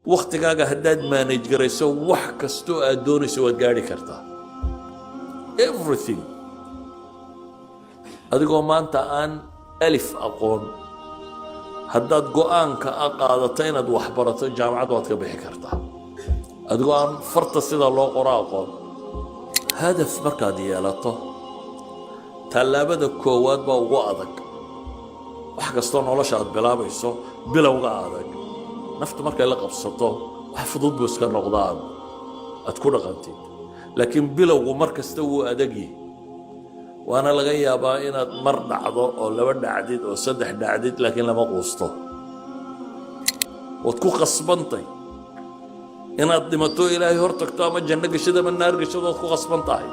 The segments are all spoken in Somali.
Wakhtigaaga haddaad manage garayso, wax kastoo aad doonayso waad gaadhi kartaa, everything. Adigoo maanta aan alif aqoon, haddaad go'aanka a qaadato inaad wax barato, jaamacad waad ka bixi kartaa, adigoo aan farta sida loo qoro aqoon. Hadaf markaad yeelato, tallaabada koowaad baa ugu adag. Wax kastoo nolosha aad bilaabayso, bilowga adag. Naftu markay la qabsato, wax fudud buu iska noqdaa aad ku dhaqantid, laakiin bilowgu mar kasta wuu adagyihi. Waana laga yaabaa inaad mar dhacdo oo laba dhacdid oo saddex dhacdid, laakiin lama quusto. Waad ku qasbantay inaad dhimato, Ilaahay hor tagto, ama janno gashad ama naar gashad, waad ku qasban tahay.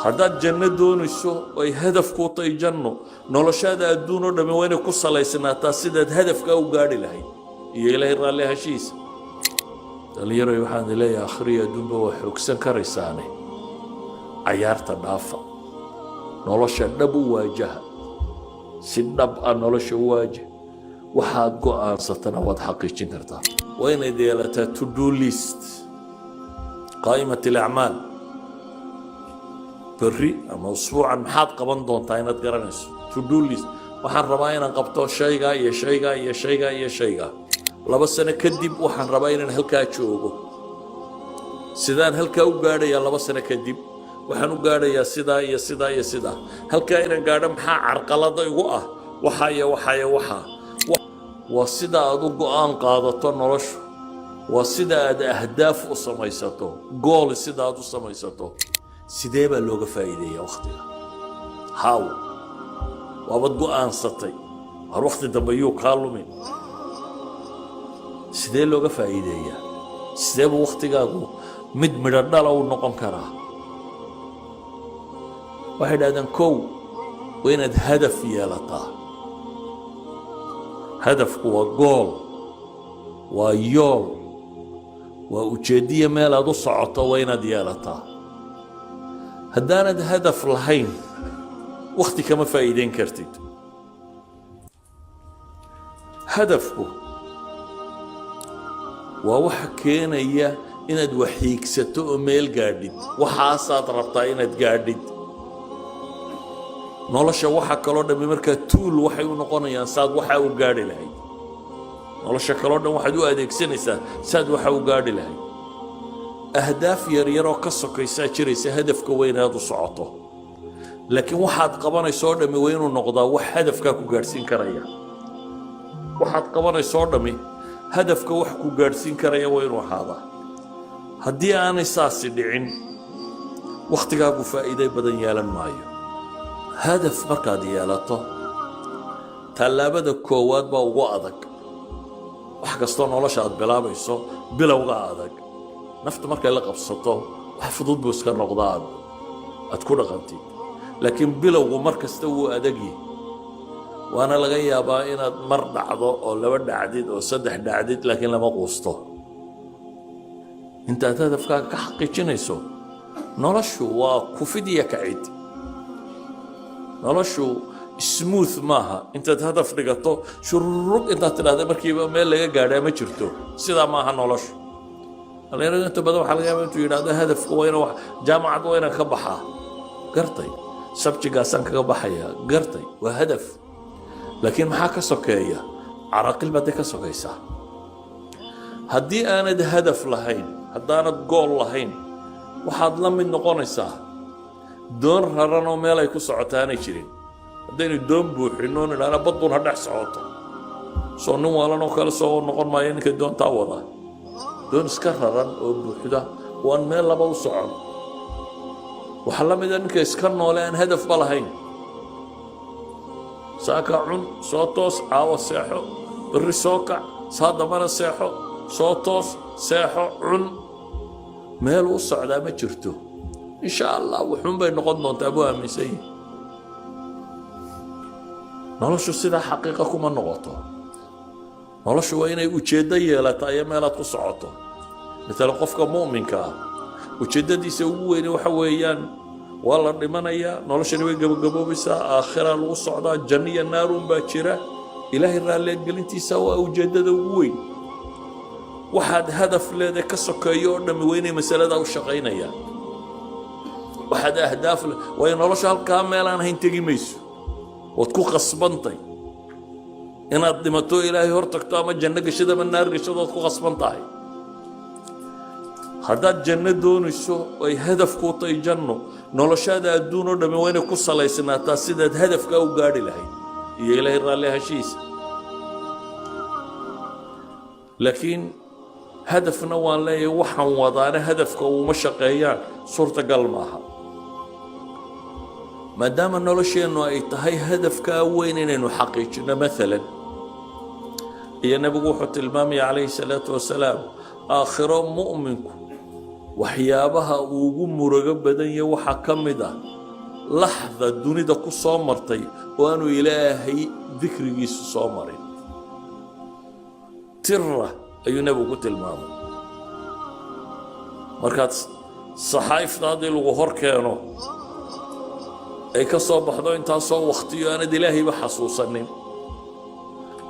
Haddaad janno doonayso, ay hadaf kuu tahay janno, noloshaada adduun oo dhammi waa inay ku salaysnaataa sidaad hadafkaa u gaadhi lahayd iyo Ilaahay raalli ahashiisa. Dhallinyaroy, waxaan leeyahay, akhriya adduunba waa xoogsan karaysaane, cayaarta dhaafa, nolosha dhab u waajaha. Si dhab ah nolosha u waajah, waxaad go'aansatana waad xaqiijin kartaa. Waa inaad yeelataa to do list, قائمة الأعمال. Berri ama usbuucan maxaad qaban doontaa inaad garanayso, to do list. Waxaan rabaa inaan qabto shaygaa iyo shaygaa iyo shaygaa iyo shaygaa. 2 sano kadib waxaan rabaa inaan halkaa joogo. Sidaan halkaa u gaadhayaa 2 sano kadib? Waxaan u gaadhayaa sidaa iyo sidaa iyo sidaa. Halkaa inaan gaadho maxaa carqalada igu ah? Waxa iyo waxa iyo waxaa. Waa sida aad u go'aan qaadato noloshu, waa sida aad ahdaaf u samaysato, goal sida aad u samaysato. Sidee baa looga faa'iideeyaa wakhtiga? How? Waabad go'aansatay, har wakhti dambe yuu kaa lumin. Sidee looga faa'iideeyaa? Sidee buu wakhtigaagu mid midho dhala u noqon karaa? Waxay dhahdeen, kow, waa inaad hadaf yeelataa. Hadafku waa goal, waa yool, waa ujeeddiya meel aad u socoto, waa inaad yeelataa. Haddaanad hadaf lahayn, wakhti kama faa'iideyn kartid. Hadafku waa waxa keenaya inaad wax hiigsato oo meel gaadhid. Waxaasaad rabtaa inaad gaadhid. Nolosha waxa kaloo dhammi markaa tool waxay u noqonayaan saad waxa u gaadhi lahayd. Nolosha kaloo dhan waxaad u adeegsanaysaa saad waxa u gaadhi lahayd. Ahdaaf yaryaroo ka sokaysaa jiraysa hadafka weyn aad u socoto, laakiin waxaad qabanayso oo dhammi waa inuu noqdaa wax hadafkaa ku gaadhsiin karaya. Waxaad qabanayso oo dhammi hadafka wax ku gaadhsiin karaya waa inuu ahaadaa. Haddii aanay saasi dhicin, wakhtigaagu faa'iido badan yeelan maayo. Hadaf markaad yeelato, tallaabada koowaad baa ugu adag. Wax kastoo nolosha aad bilaabayso, bilowga adag. Naftu markay la qabsato, wax fudud buu iska noqdaa aad ku dhaqantid, laakiin bilowgu mar kasta wuu adagyihi. Waana laga yaabaa inaad mar dhacdo oo laba dhacdid oo saddex dhacdid, laakiin lama quusto intaad hadafkaaga ka xaqiijinayso. Noloshu waa kufid iyo kacid. Noloshu smooth maaha. Intaad hadaf dhigato, shururug intaad tidhahda, markiiba meel laga gaadhaa ma jirto. Sidaa maaha noloshu. Dhalinyaradu inta badan waxaa laga yaaba intuu yidhahdo, hadafka waa ina jaamacad waa inaan ka baxaa, gartay, subject-gaasaan kaga baxayaa, gartay, waa hadaf. Laakiin maxaa ka sokeeya? Caraaqil baad dee ka sokaysaa. Haddii aanad hadaf lahayn, haddaanad goal lahayn, waxaad la mid noqonaysaa doon raran oo meel ay ku socoto aanay jirin. Haddaynu doon buuxinno, nidhaahna badduun ha dhex socoto, soo nin waalan oo kale soo noqon maayo ninka doontaa wadaa? Doon iska raran oo buuxda waan meel laba u socon. Waxaa la mida ninka iska noole aan hadafba lahayn. Saaka cun, soo toos, caawa seexo, berri soo kac, saa dambana seexo, soo toos, seexo, cun. Meel u socdaa ma jirto. Insha Allah wuxuunbay noqon doontaa buu aaminsan yahi. Noloshu sidaa xaqiiqa kuma noqoto. Noloshu waa inay ujeeddo yeelataa iyo meelaad ku socoto. Maalan, qofka mu'minka ah ujeeddadiisa ugu weyni waxa weeyaan, waa la dhimanayaa, noloshani way gabagaboobaysaa, aakhira lagu socdaa, janno iyo naaruun baa jira. Ilaahay raalligelintiisa waa ujeeddada ugu weyn. Waxaad hadaf leedahay ka sokeeyo oo dhammi waa inay masaladaa u shaqaynayaan. Waxaad ahdaaf le, waayo nolosha halkaa meelaan hayn tegi mayso. Waad ku qasbantay inaad dhimato, Ilaahay hor tagto, ama janno gashad ama naar gashad, waad ku qasban tahay. Haddaad janno doonayso, ay hadaf kuu tahay janno, noloshaada adduun oo dhammi waa inay ku salaysnaataa sidaad hadafkaa u gaadhi lahayd iyo Ilaahay raalli ahashiisa. Laakiin hadafna waan leeyahay, waxaan wadaana hadafka uuma shaqeeyaan, suurtagal maaha. Maadaama nolosheennu ay tahay hadafkaa weyn inaynu xaqiijinno, maalan, iyo Nebigu wuxuu tilmaamaya calayhi salaatu wasalaam, aakhiro mu'minku waxyaabaha uu ugu murugo badan yahay waxaa ka mid ah laxda dunida ku soo martay oo aanu Ilaahay dikrigiisu soo marin. Tira ayuu Nebigu ku tilmaamay. Markaad saxaa'ifta haddii lagu hor keeno ay ka soo baxdo intaasoo wakhtiyo aanad Ilaahayba xasuusanin,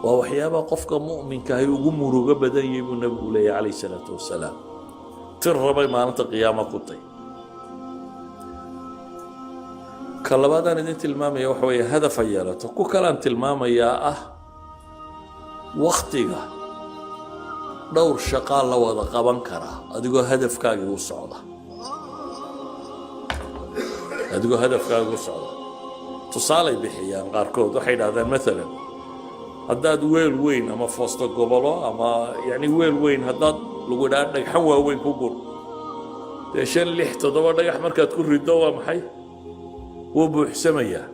waa waxyaabaha qofka mu'minka ahi ugu murugo badan yahay, buu Nebigu leeyahy calayhi salaatu wasalaam. Tira bay maalinta qiyaama ku tay. Ka labaadaan idin tilmaamaya waxa weeye hadafa yeelato. Ku kalaan tilmaamayaa ah, waktiga dhowr shaqaa la wada qaban karaa adigoo hadafkaagii u socda, adigoo hadafkaagii u socda. Tusaalay bixiyaan qaarkood, waxay idhahdaan, maalan, haddaad weel weyn ama foosto gobolo ama yani weel weyn haddaad lagu idhaha dhagxan waaweyn ku gur, dee shan, lix, toddoba dhagax markaad ku riddo, waa maxay? Wuu buuxsamayaa.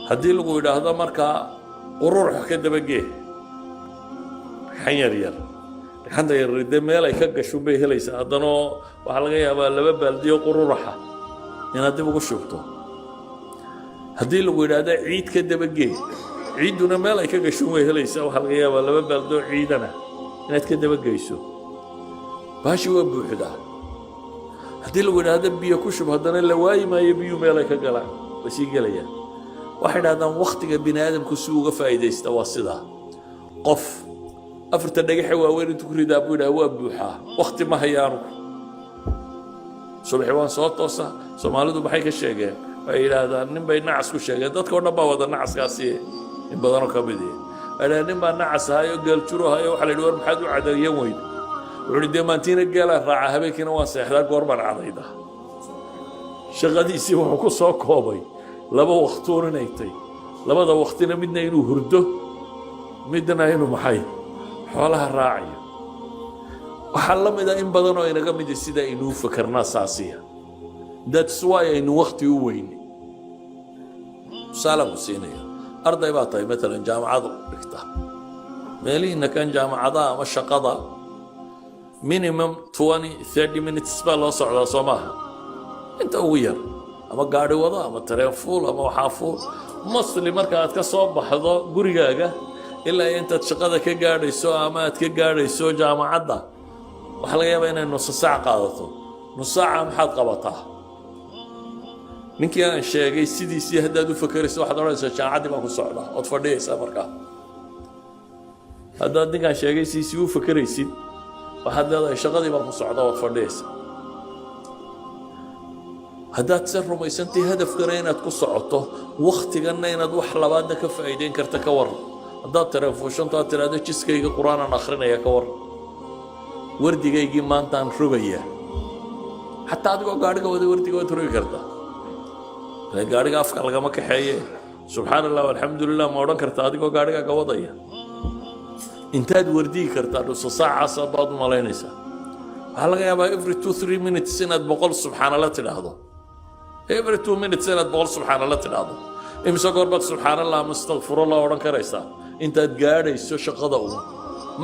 Haddii lagu idhaahdo markaa qururux ka dabagee, dhagxan yar yar, dhagxanta yar dee meel ay ka gashuun bay helaysaa. Haddana waxaa laga yaabaa laba baaldiyo qururaxa inaad dib ugu shubto. Haddii lagu idhaahdo ciid ka dabagee, ciidduna meel ay ka gashuun way helaysaa. Waxaa laga yaabaa laba baaldoo ciidana inaad ka dabageyso. Baashi waa buuxdaa. Haddii lagu idhaahdo biyo ku shub, haddana la waayi maayo biyuu meel ay ka galaan, way sii gelayaan. Waxay idhahdaan waktiga bini aadamku si uga faa'iidaysta waa sidaa. Qof afarta dhagaxe waaweyn intuu ku ridaa buu yidhaha, "Waa buuxaa, wakti ma haya anugu, subaxi waan soo toosaa." Soomaalidu maxay ka sheegeen? Waxay yidhaahdaan nin bay nacas ku sheegeen. Dadka o dhan baa wada nacaskaasi, in badanoo ka mid ihi. Waxay dhahdeen nin baa nacas ahayo, geeljiro ahayo. Waxaa la yidhi, "War maxaad u cadayan weyda?" Wuxuu yidhi, "Dee maantiina geelaan raaca, habeenkiina waan seexdaa, goor baan cadaydaa." Shaqadiisii wuxuu ku soo koobay laba waktuun inay tay, labada waktina midna inuu hurdo, midna inuu maxay, xoolaha raacayo. Waxaa la mida in badan oo inaga midi sida aynuu fakarnaa saasiya. That's why aynu wakti u weyne. Tusaalaan ku siinaya. Arday baa tahay, maalan, jaamacad dhigta. Meelihiina kan jaamacadaha ama shaqada, minimum 20, 30 minutes baa loo socdaa, soo maaha? Inta ugu yar, ama gaari wado ama tareen fuul ama waxaa fuul mostly marka aad ka soo baxdo gurigaaga ilaa intaad shaqada ka gaadhayso ama aad ka gaadhayso jaamacadda, waxaa laga yaabaa inay nusa saac qaadato. Nus saaca maxaad qabataa? Ninkii aan sheegay sidiisii haddaad u fakerayso, waxaad odhanaysaa, "Jaamacaddii baan ku socdaa," ood fadhiyaysaa. Markaa haddaad ninkaan sheegay sidiisii u fakeraysid, waxaad leedahay, "Shaqadii baan ku socdaa," ood fadhiyaysaa. Haddaad se rumaysantay hadafkana inaad ku socoto, waktiganna inaad wax labaadna ka faa'iideyn karta, ka waran haddaad tareefuushanto aad tidhaahdo, "Jiskayga Qur-aanaan akhrinaya"? Ka waran, "Wardigaygii maantaan rogayaa"? Xataa adigoo gaadhiga wada, wardiga waad rogi kartaa. Ile gaadhiga afka lagama kaxeeye. "Subxaan Allah, alxamdu lilah," ma odhan kartaa adigoo gaadhigaaga wadaya? Intaad wardigi kartaa dhuso saacaas baad u malaynaysaa? Waxaa laga yaabaa every 2, 3 minutes inaad 100 subxaanala tidhaahdo. Every 2 minutes inaad 100 subxaanala tidhaahdo, imise goor baad subxaan Allah ama astakfirullah odhan karaysaa intaad gaadhayso shaqada uun?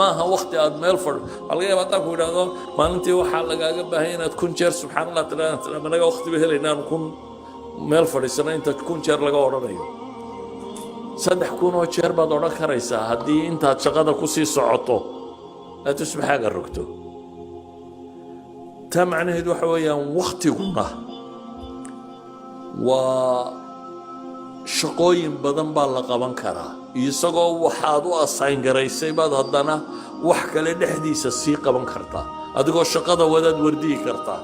Maaha wakti aad meel fadho. Waxaa laga yaabaa haddaan ku idhaahdo, maalintii waxaa lagaaga baahan inaad 1000 jeer subxaan Allah tidhaahdo, managa wakti ba helaynaan 1000 meel fadhiisano inta 1000 jeer laga odhanayo? 3000 oo jeer baad odhan karaysaa haddii intaad shaqada kusii socoto aad tusbaxaaga rogto. Taa macnaheedu waxa weeyaan, waktiguna waa shaqooyin badan baa la qaban karaa. Isagoo waxaad u assign garaysay baad haddana Wax kale dhexdiisa sii qaban kartaa, adigoo shaqada wadaad wardiyi kartaa.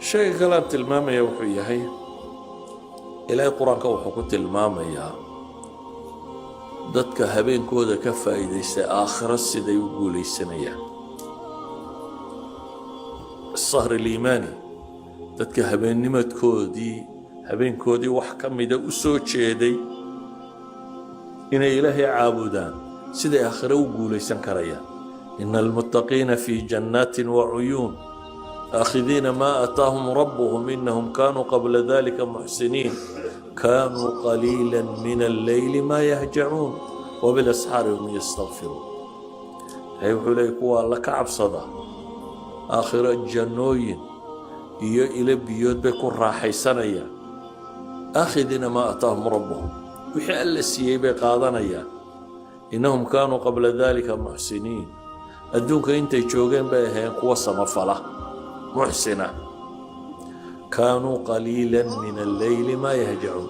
Shayga kale aan tilmaamaya wuxuu yahay, Ilaahay Qur-aanka wuxuu ku tilmaamayaa dadka habeenkooda ka faa'iidaysta aakhiro siday u guulaysanayaan. السهر الإيماني, dadka habeennimadkoodii, habeenkoodii wax ka mida u soo jeeday inay Ilaahay caabudaan, siday aakhiro u guulaysan karayaan. إن المتقين في جنات وعيون آخذين ما آتاهم ربهم إنهم كانوا قبل ذلك محسنين كانوا قليلا من الليل ما يهجعون وبالأسحار هم يستغفرون. Ilahay wuxuu leeyay, kuwa Alla ka cabsada aakhiro jannooyin iyo ilo biyood bay ku raaxaysanayaan. آخذين ما آتاهم ربهم, wixii Alla siiyey bay qaadanayaan. إنهم كانوا قبل ذلك محسنين, adduunka intay joogeen bay ahayn kuwa samafala, muxsina. كانوا قليلا من الليل ما يهجعون.